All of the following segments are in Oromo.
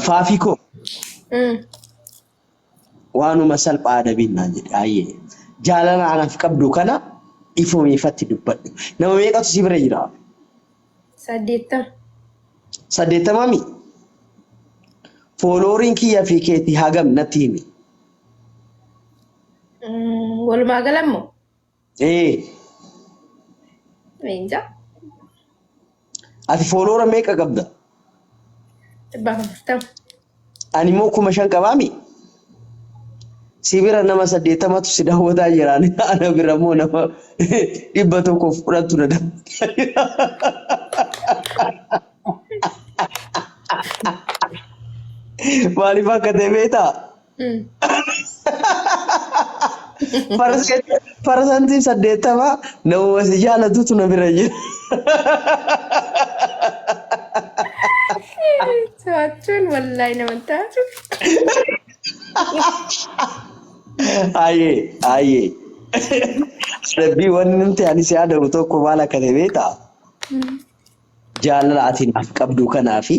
Faafii koo waanuma salphaa adabiin naan jedhe. Ayyee. Jaalala anaaf qabdu kana ifuma ifatti dubbadhu. Nama meeqatu si bira jira? 80. 80 mi? Foolooriin kiyya fi keetii hagam natti himi. Walumaa galammoo? Ee. Leenca. Ati fooloora meeqa qabda? 140. Ani immoo 5000 qabaami. Si bira nama 80tu si daawwataa jira. Ana bira immoo nama 110tu na daawwataa jira. Maaliif akka ta'e beektaa? Parasantiin 80 namuma si jaalatutu na bira jira. To'achuun wallaahi nama taatu. Ayyee ayyee. Adabbii wanni nuti ani si adabu tokko maal akka ta'e beektaa? Jaalala ati naaf qabdu kanaa fi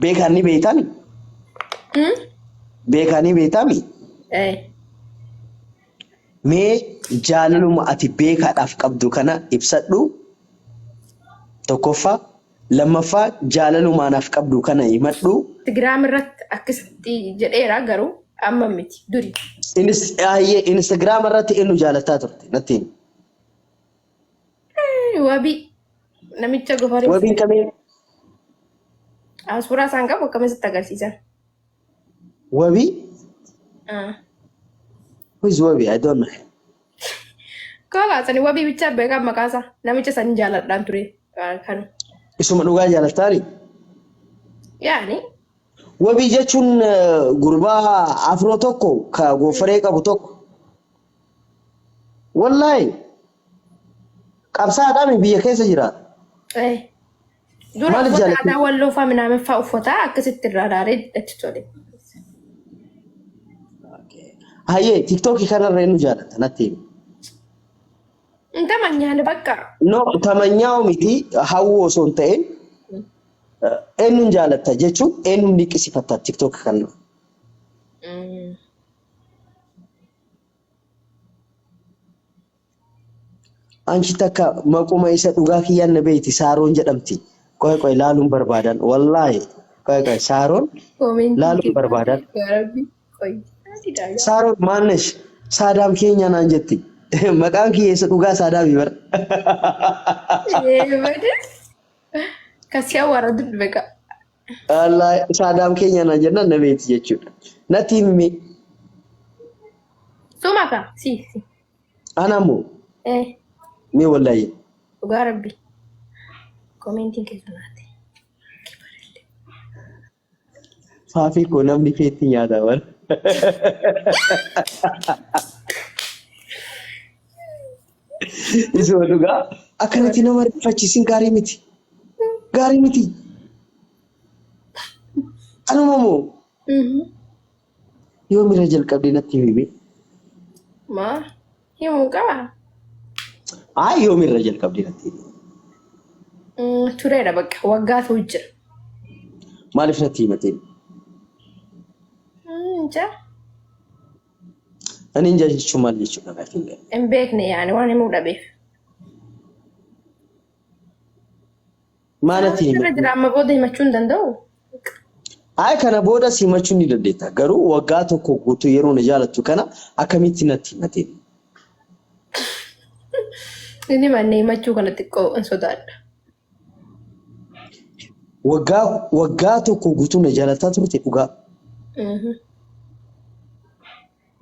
beekaan ni beeytami? Beekaa ni beeytami? Eh. Mee jaalaluma ati beekaadhaaf qabdu kana ibsadhu. Tokkoffaa. Lammaffaa jaalaluma anaaf qabdu kana himadhu. Instagram irratti akkasitti jedheera garuu amma miti duri. Inis ayyee Instagram irratti eenyu jaalattaa turte natti himi. Wabii namicha gofaree. Wabiin kamii? Ah, Suuraa isaan qabu akkamitti agarsiisan? Wabii? Ah. Who is Wabii? I don't know. Koolaa sani wabii bichaa beekaa maqaa isaa namicha san jaaladhaan ture Ah, kan Isuma dhugaa jaalattaani? yaani Wabii jechuun eh, gurbaa afroo tokko ka goofaree qabu tokko. Wallaahi qabsaadhaami biyya keessa jira. Eh. Dura Maaliif uffata jaallattu? aadaa walloo faa minaamin faa uffataa akkasitti irraa ilaalee itti tole. Hayyee tiktookii kanarra eenyu jaalatta natti himi. Inta manyaane bakka. No tamanyaa'u miti hawwuu osoo hin ta'in eenyuun jaalatta jechuun eenyuun liqisifatta tiktookii kanarra. Anchi takka maquma isa dhugaa kiyyaan na beeyti Saaroon jedhamti. Qoy qoy laaluun barbaadan wallaahi qoy qoy Saaroon Koomentii laaluun barbaadan. yaa rabbi qoy. Saaroon maannesh Saadaam keenya naan jetti. Maqaan kiyya isa dhugaa Saadaami bar. Ee bade. Kasii awwaara dudube qa. Wallaahi Saadaam keenya naan jennaan na beeyti jechuudha. Natti himi. Suma ka si si. Ana moo Eh mee wallaahi. dhugaa rabbi. Komentiin keessa naate. Faafii koo namni keetti nyaata bar. Isuma dhugaa akkanatti nama rifachiisin gaarii miti. Gaarii miti. Anuma moo yoomirra jalqabdee natti himi. Maa himuu qaba. Haa yoomirra jalqabdee natti himi. Tureera bakka waggaa ta'u jira. Maaliif natti himatee? Inja Ani injaa jechuun maal jechuudha naaf hin galle. hin beekne yaani waan himuu dhabeef. Maal natti Irra himate? jira amma booda himachuu hin danda'u. Ay kana booda si himachuu ni dandeetta. Garuu waggaa tokko guutuu yeroo na jaalattu kana akkamitti natti himate? Inni mannee himachuu kana xiqqoo hin sodaadha. Waggaa waggaa tokko guutuu na jaalataa turte dhugaa.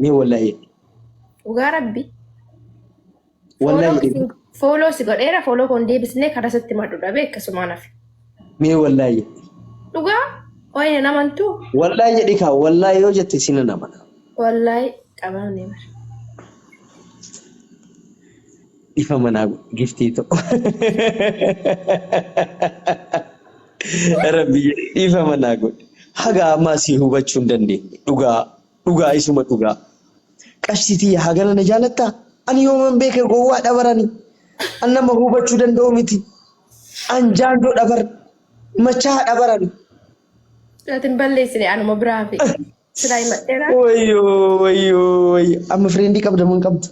Mee wallaahi. Dhugaa rabbi. Wallaahi jedhi. Fooloo si godheera fooloo koon deebisnee karaa sitti maddu dhabe akkasumaan hafe. Mee wallaahi jedhi. Dhugaa wayne namantuu Wallaahi jedhi kaa wallaahi yoo jette si nan amana. wallaahi qabamne bara. Ifa manaa giftii ta'u. Rabbi jedhi ifa manaa godhi. Haga ammaa si hubachuu hin dandeenye dhugaa. Dhugaa isuma dhugaa. Qashti tiyya hagana na jaalattaa? Ani yooman beeke gowwaa dhabarani. An nama hubachuu danda'u miti. An jaanjoo dhabar. Machaa dhabarani. Ati hin balleessine anuma biraa fi silaa himadheera. Wayyoo wayyoo wayyoo. Amma friendii qabda moo hin qabdu?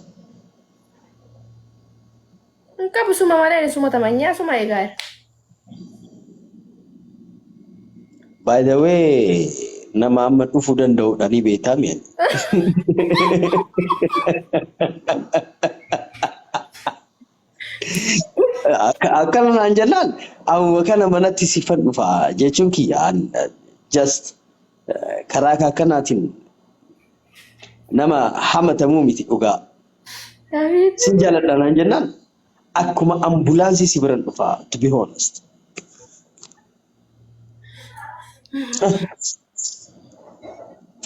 Hin qabu suma malee ani suma tamanyaa suma eegaa jira. By the way, nama amma dhufuu danda'udha ni beektaa mi'a. Akkana naan jennaan amma kana manatti siffan dhufa jechuun kiyya just karaa akkanaatiin nama hamatamuu miti dhugaa. Sin jaaladha naan jennaan akkuma ambulaansii si biran dhufa to be honest.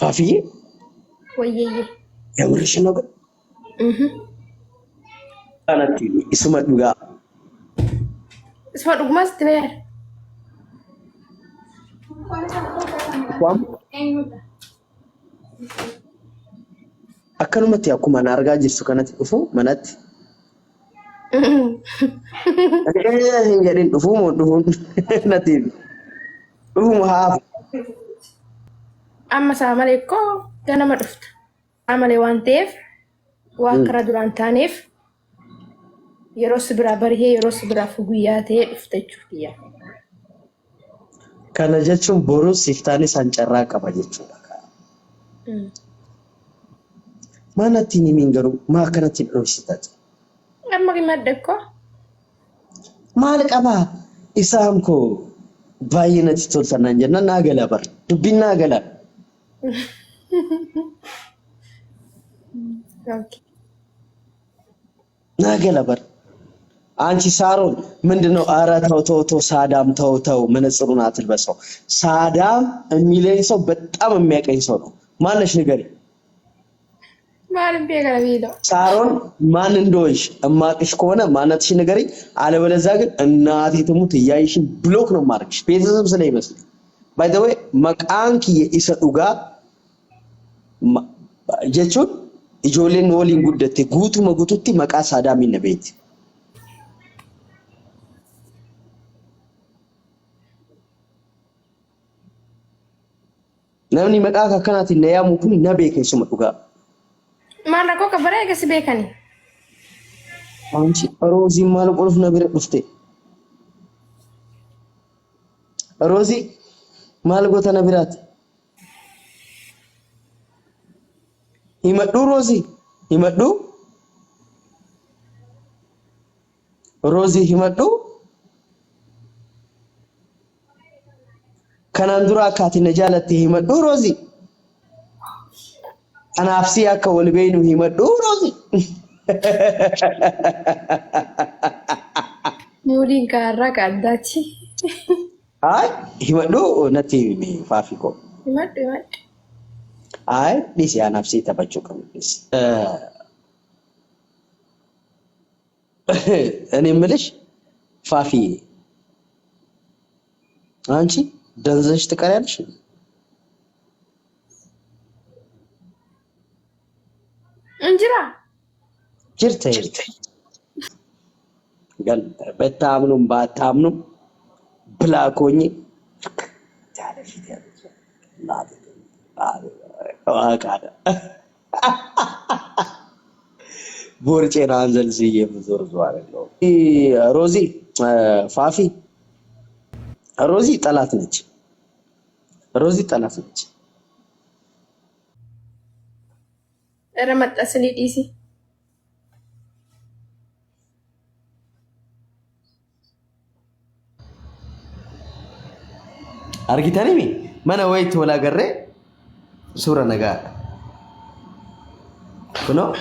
Faafiyye Wayyeeyye. የምርሽን ነው ግን kanatti isuma dhugaa. Isuma dhugumas itti fayyada. Akkanumatti akkuma na argaa jirtu kanatti dhufu manatti. Hin jedhin dhufuu moo dhufuun natti himi. Dhufu moo haafu. Amma isaa malee koo ganama dhufta. Isaa malee waan ta'eef waan karaa duraan taaneef yeroo si biraa barihee yeroo si biraa guyyaa ta'ee dhufta jechuudha. Kana jechuun boruu siftaan isaan carraa qaba jechuudha. Maa natti hin himin garuu maa akkanatti hin dhoksitati? Amma himadhe koo. Maal qabaa? Isaan koo baay'ee natti tolta naan jennaan naa gala bar. Dubbiin naa gala. Okay. Naa gala bar. አንቺ ሳሮን ምንድነው? ኧረ ተው ተው ተው፣ ሳዳም ተው ተው፣ መነጽሩን አትልበሰው። ሳዳም የሚለኝ ሰው በጣም የሚያቀኝ ሰው ነው። ማነሽ ንገሪ። Maal beekana biidoo. ሳሮን ማን እንደሆንሽ እማቅሽ ከሆነ ማነትሽ ንገሪ። አለበለዚያ ግን እናቴ ትሙት እያይሽን block ነው የማደርግሽ። ቤተሰብ ስለይመስል by the way maqaan kiyya isa dhugaa jechuun ijoolleen waliin guddatte guutuma guututti maqaa Saadaamiin na beekti. Namni maqaa akkanaatiin na yaamu kun na beeka isuma dhugaa. Maal rakkoo qabara eega si beekani? አንቺ ሮዚ maal godhuuf na bira dhufte? ሮዚ maal goota na biraati? Himadhuu ሮዚ himadhuu ሮዚ himadhuu kanaan dura akka ati na jaalatte himadhuu ሮዚ kanaaf si akka wal beeynu himadhuu ሮዚ Moodiin kaarraa ka addaati. Ay himadhuu natti himi faafi koo. Himadhu himadhu. Ay dhiisi anaaf si taphachuu qabnu dhiisi. እኔ የምልሽ ፋፊ አንቺ ደንዘሽ ትቀሪያለሽ? Injira. jirte ግን ብታምኑም ባታምኑም black ሆኜ ያለ ፊት ያለች ዋቃ ቦርጬን አንዘልዝዬ የምዞር ሰው አይደለሁም። ሮዚ ፋፊ ሮዚ ጠላት ነች። ሮዚ ጠላት ነች። Irra maxxansinii dhiisi. Argitanii mana wayiitti wal agarree suura nagaadha. Kunoo